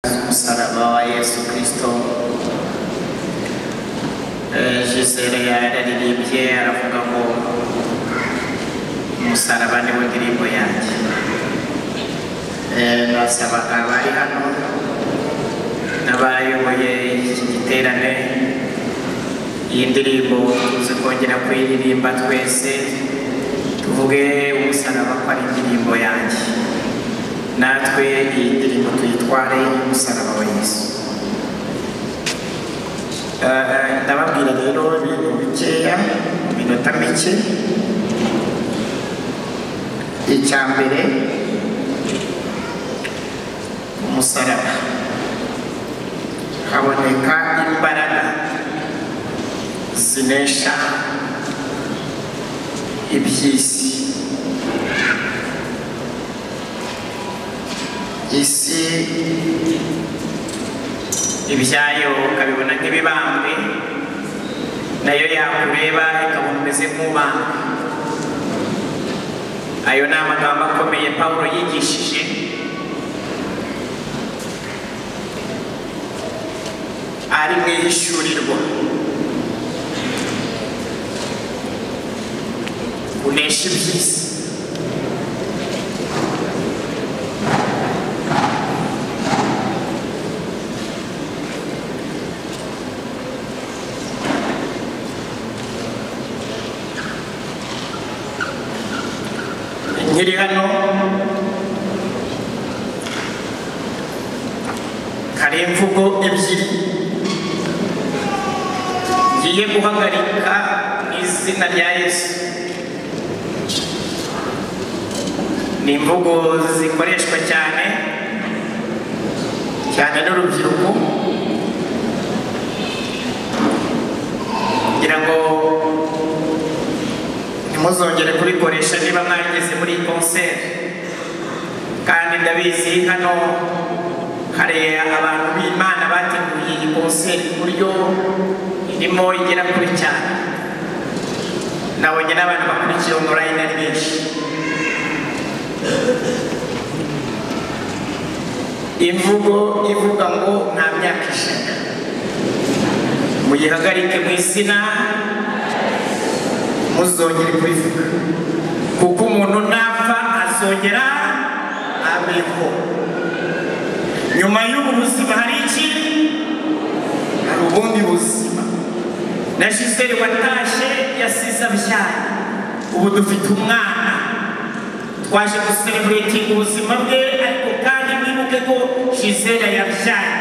z'umusaraba wa Yesu Kristo. Gisele yararirimbye aravuga ngo umusaraba niwo ndirimbo yanjye. Nasabaga abari hano n'abayoboye iki giterane, iyi ndirimbo tuze kongera kuyiririmba twese, tuvuge umusaraba ko ari indirimbo yanjye. Natwe iyi ndirimbo tuyitware umusaraba wa Yesu. Ndababwira rero ibintu bikeya, iminota mike. Icya mbere, umusaraba haboneka imbaraga zinesha iby'isi. Isi ibyayo ukabibona nk'ibibambwe, nayo yakureba ikabona umeze nk'ubambwe. Ayo ni amagambo akomeye Pawulo yigishije. Ari mu ihishurirwa, kunesha iby'isi. Nkiri hano hari imvugo ebyiri ngiye guhagarika mu izina rya Yesu. Ni imvugo zikoreshwa cyane cyane n'urubyiruko, kugira ngo ntimuzongere kubikoresha niba mwageze muri iyi konseri. Kandi ndabizi hano hari abantu b'Imana bateguye iyi konseri ku buryo irimo igera kure cyane. Nabonye n'abantu bakurikiye online ari benshi. Imvugo ivuga ngo nta myaka 100, muyihagarike mu izina, muzongere kubivuga, kuko umuntu napfa azongera abeho. Nyuma y'ubu buzima hari iki? Hari ubundi buzima. Na Gisele watashye yasize abyaye, ubu dufite umwana. Twaje gusereburetinga ubuzima bwe, ariko kandi mwibuke ko Gisele yabyaye.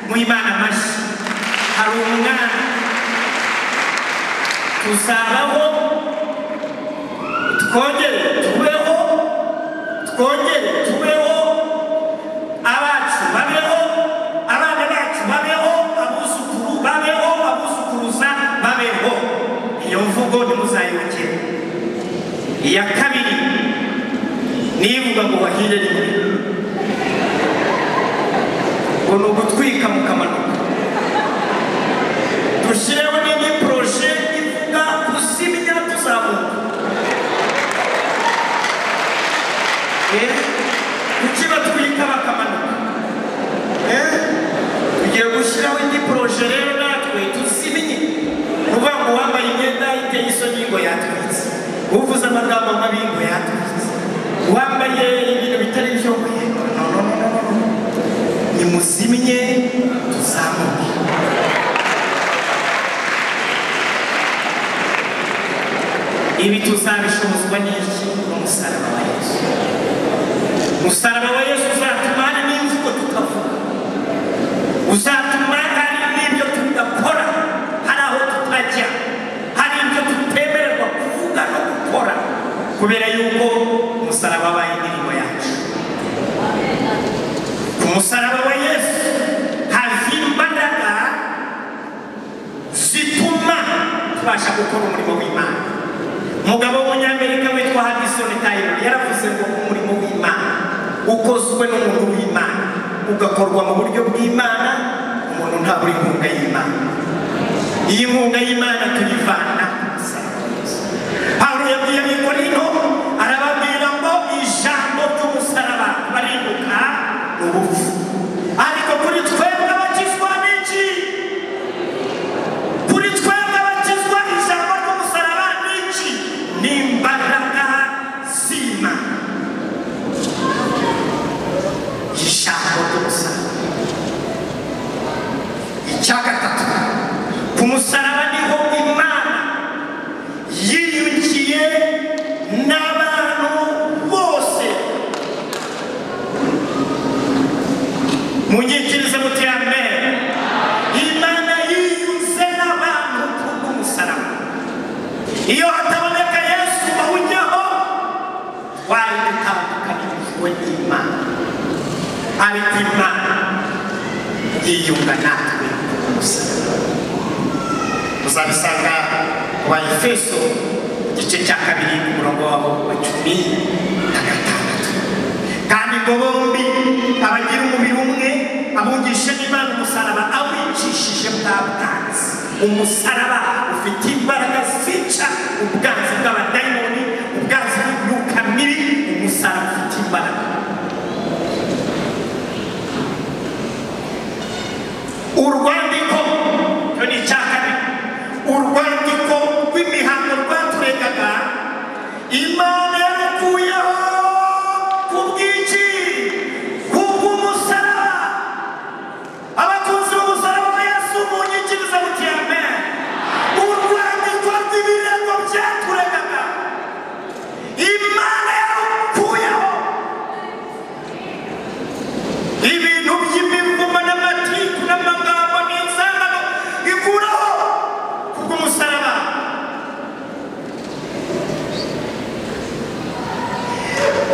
Muhe Imana amashyi. Hari umwana tuzabaho, twongere tubeho, twongere tubeho, abacu babeho, abana bacu babeho, abuzukuru babeho, abuzukuruza babeho. Iyo mvugo ntimuzayibukire. Iya kabiri nivuga ngo bahire rimwe, ngo ni ugutwika mukamanuka. Dushyireho n'indi poroje ivuga kuzimya tuzamuka. Kuki batwika bakamanuka? Tugiye gushyiraho indi poroje rero natwe tuzimye. Ni ukuvuga ngo uwambaye imyenda iteye isoni ngo yatwitse, uvuze amagambo mabi ngo yatwitse, uwambaye ibintu bitari byo ngo no no no no no. Nimuzimye tuzamuke. Ibi tuzabishobozwa n'iki? N'umusaraba wa Yesu. Umusaraba wa Yesu uzatuma hari n'imvugo tutavuga, uzatuma hari n'ibyo tudakora, hari aho tutajya, hari ibyo tutemererwa kuvuga no gukora, kubera yuko umusaraba wabaye indirimbo yacu. Ku musaraba wa Yesu hava imbaraga zituma tubasha gukora umurimo w'Imana. Umugabo w'umunyamerika witwa Hudson Taylor yaravuze ngo umurimo w'Imana ukozwe n'umuntu w'Imana, ugakorwa mu buryo bw'Imana, umuntu ntabura inkunga y'Imana. Iyi nkunga y'Imana tuyivana ku musaraba wa Yesu. Pawulo yabwiye Abikorinto arababwira ngo ijambo ry'umusaraba barimbuka ubupfu, ariko Munyikirize muti amen. Imana yiyunze n'abantu kubw'umusaraba. Iyo hataboneka Yesu bawujyaho, twari dutandukanyijwe n'Imana, ariko Imana yiyunga natwe kubw'umusaraba. Uzabisanga mu Baefeso igice cya 2 umurongo wabo wa 16. Kandi ngo bombi abagira umubiri umwe abungishe n'Imana umusaraba awicishije bwa bwanzi. Umusaraba ufite imbaraga zica ubwanzi bw'abadayimoni, ubwanzi bw'imyuka mibi. Umusaraba ufite imbaraga. Urwandiko cyo ni icya kabiri, urwandiko rw'imihango rwaturegaga Imana yarukuyeho kubw'iki? Kubw'umusaraba. Abakunzi b'umusaraba wa Yesu munyikirize muti amen. Urwandiko rw'ibirego byaturegaga Imana yarukuyeho. Ibintu by'imivumo n'amatiku n'amagambo n'inzangano ikuraho kubw'umusaraba.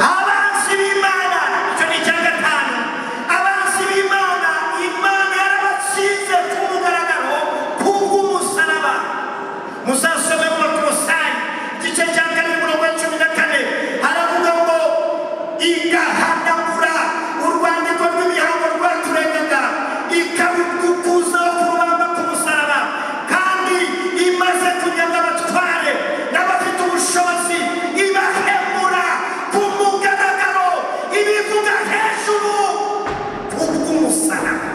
Abanzi b'Imana, icyo ni icya gatanu, abanzi b'Imana, Imana yarabatsinze ku mugaragaro kubw'umusaraba. Muzasome mu Bakolosayi igice cya 2 umurongo wa 14, haravuga ngo igahanagura urwandiko rw'imihango rwaturegaga, ikarukuzaho ku rubamba k'umusaraba, kandi imaze kunyaga abatware n'abafite ubushobozi, ibahemura ku mugaragaro, ibivuga hejuru kubw'umusaraba.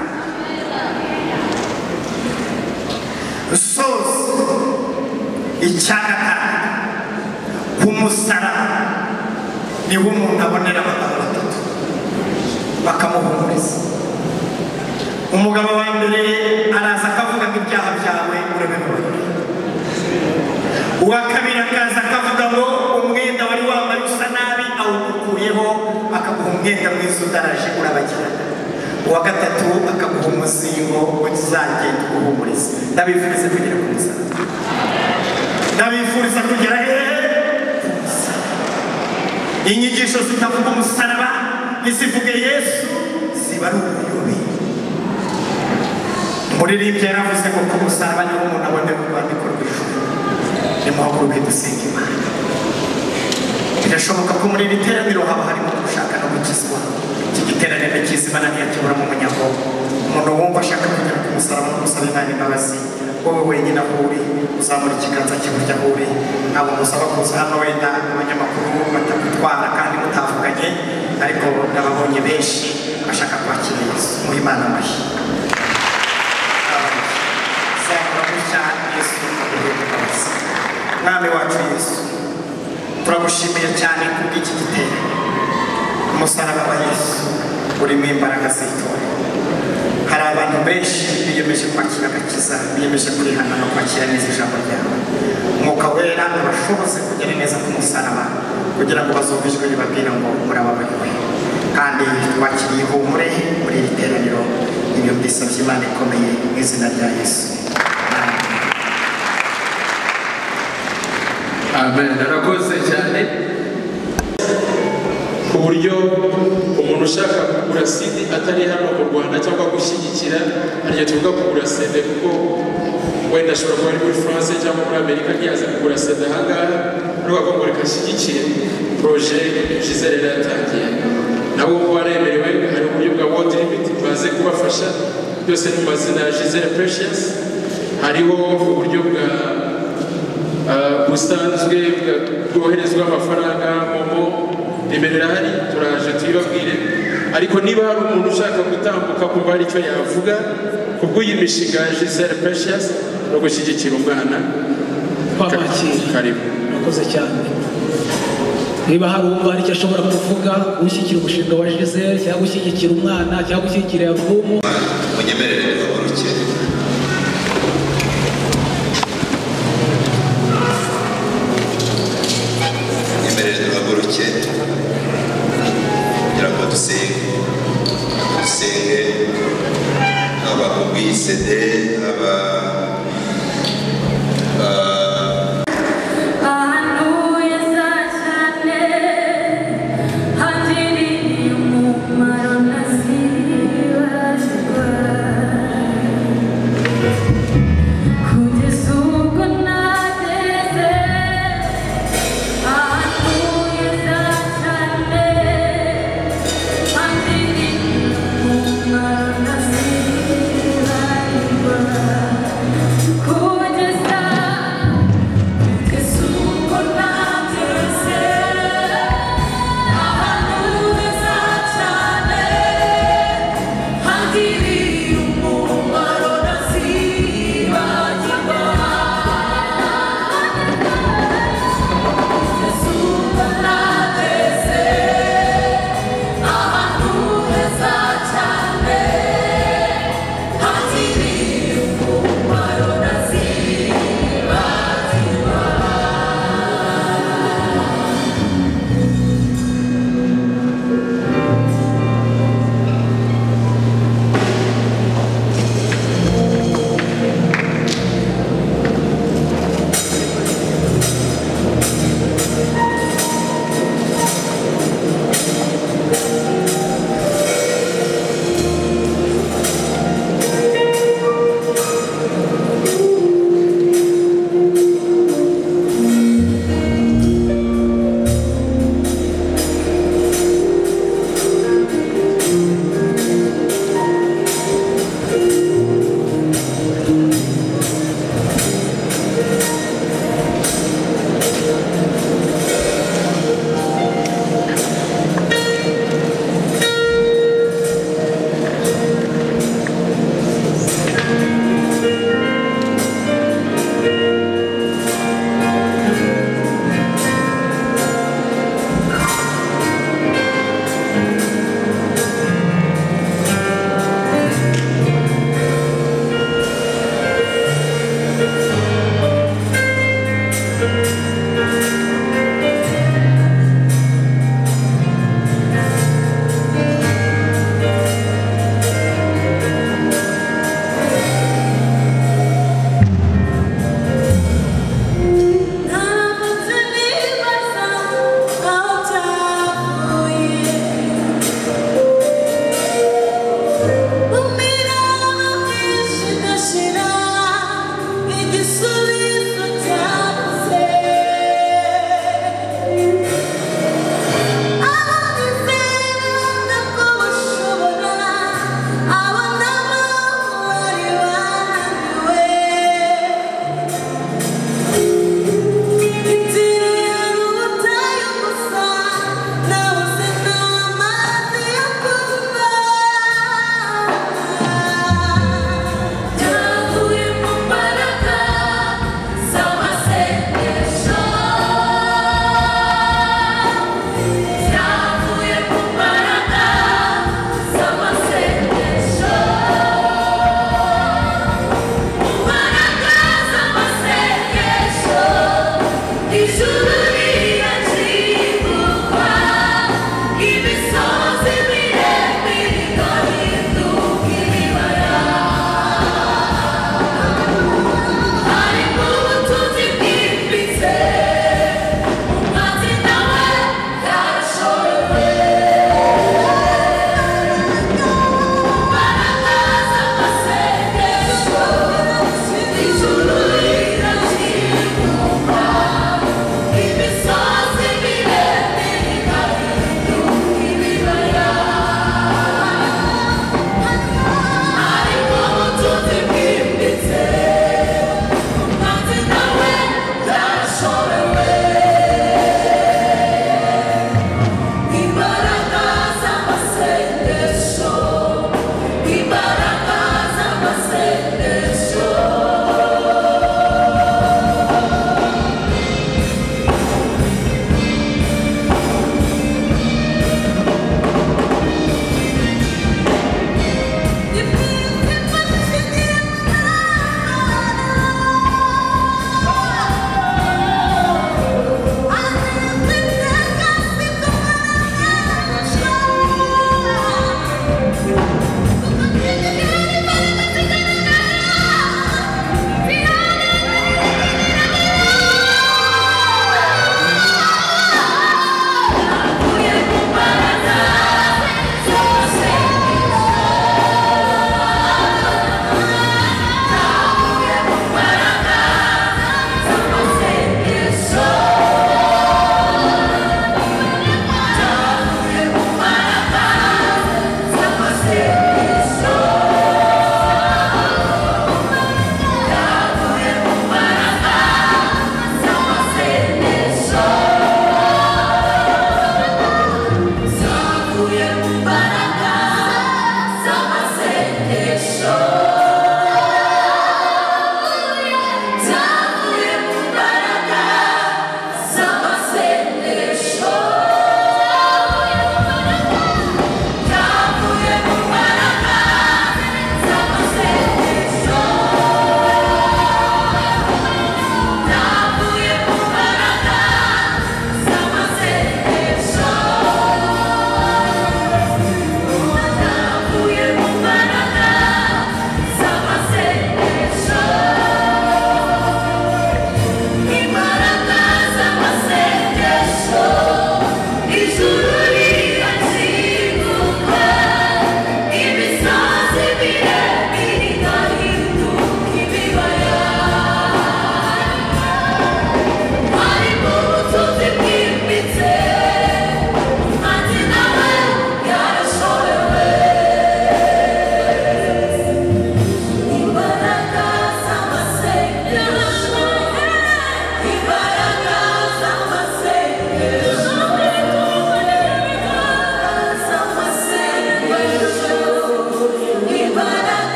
Soza icya gatanu, ku musaraba niho umuntu abonera abagabo batatu bakamuhumuriza. Umugabo wa mbere araza akavuga ngo ibyaha byawe urabibabarira. Uwa kabiri akaza akavuga ngo umwenda wari wambaye usa nabi awukuyeho, akaguha umwenda mwiza udaraje urabagirana. Uwa gatatu akaguha umuzingo uzagenda uguhumuriza. Ndabifuriza kugera ku musaraba. Ndabifuriza kugera hehe? Ku musaraba. Inyigisho zitavuga umusaraba ntizivuge Yesu ziba ari ubuyobe. Umuririmbyi yaravuze ngo ku musaraba niho umuntu abonera urwandiko rw'ijuru. Nimuhaguruke dusenge Imana. Birashoboka ko muri iri teraniro haba harimo gushaka no gukizwa. Iki giteraniro cy'Imana ntiyakiburamo umunyago. Umuntu wumva ashaka kugera ku musaraba no gusaba Imana imbabazi, wowe wenyine aho uri uzamura ikiganza cy'iburyo aho uri. Ntabwo musaba kuza hano wenda abanyamakuru batagutwara kandi mutavuganye, ariko ndababonye benshi bashaka kwakira Yesu. Muhe Imana amashyi. Zamura gutya Yesu aguhe imbabazi. Mwami wacu Yesu, turagushimiye cyane kubw'iki giterane. Umusaraba wa Yesu urimo imbaraga z'itorero. Hari abantu benshi biyemeje kwakira agakiza, biyemeje kwihana no kwakira neza ijambo ryawe. Umwuka Wera abashoboze kugera neza ku musaraba, kugira ngo bazumve ijwi ribabwira ngo murababariwe. Kandi twakiriye ihumure muri iri teraniro. Ibyo mbisabye Imana ikomeye mu izina rya Yesu. Amen. Arakoze cyane ku buryo umuntu ushaka kugura CD atari hano mu Rwanda cyangwa gushyigikira, harya tuvuga kugura CD kuko wenda ashobora kuba ari muri France cyangwa muri Amerika ntiyaza kugura CD ahangaha, ariko ngo reka ashyigikire projet Gisele yari yatangiye. Nabo baremerewe, hari uburyo bwa World Limit baze kubafasha, byose ni mu mazina ya Gisele Precious. Hariho uburyo bwa busanzwe bwoherezwa amafaranga momo, nimero irahari, turaje tuyibabwire. Ariko niba hari umuntu ushaka gutambuka kumva hari icyo yavuga kubw'uyu mishinga ya Gisele Precious no gushyigikira umwana, twabakira. Karibu. Murakoze cyane. Niba hari uwumva hari icyo ashobora kuvuga gushyigikira umushinga wa Gisele cyangwa gushyigikira umwana cyangwa gushyigikira alubumu, munyemerere duhaguruke. Munyemerere duhaguruke kugira ngo dusenge. Dusenge, haba kubw'iyi CD, haba Ahantu heza cyane hagiriye umumaro ntazibagirwa, kugeza ubwo nageze ahantu heza cyane hagiriye umumaro ntazibagirwa.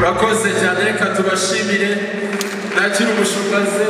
Murakoze cyane, reka tubashimire. Nakira umushumba ze.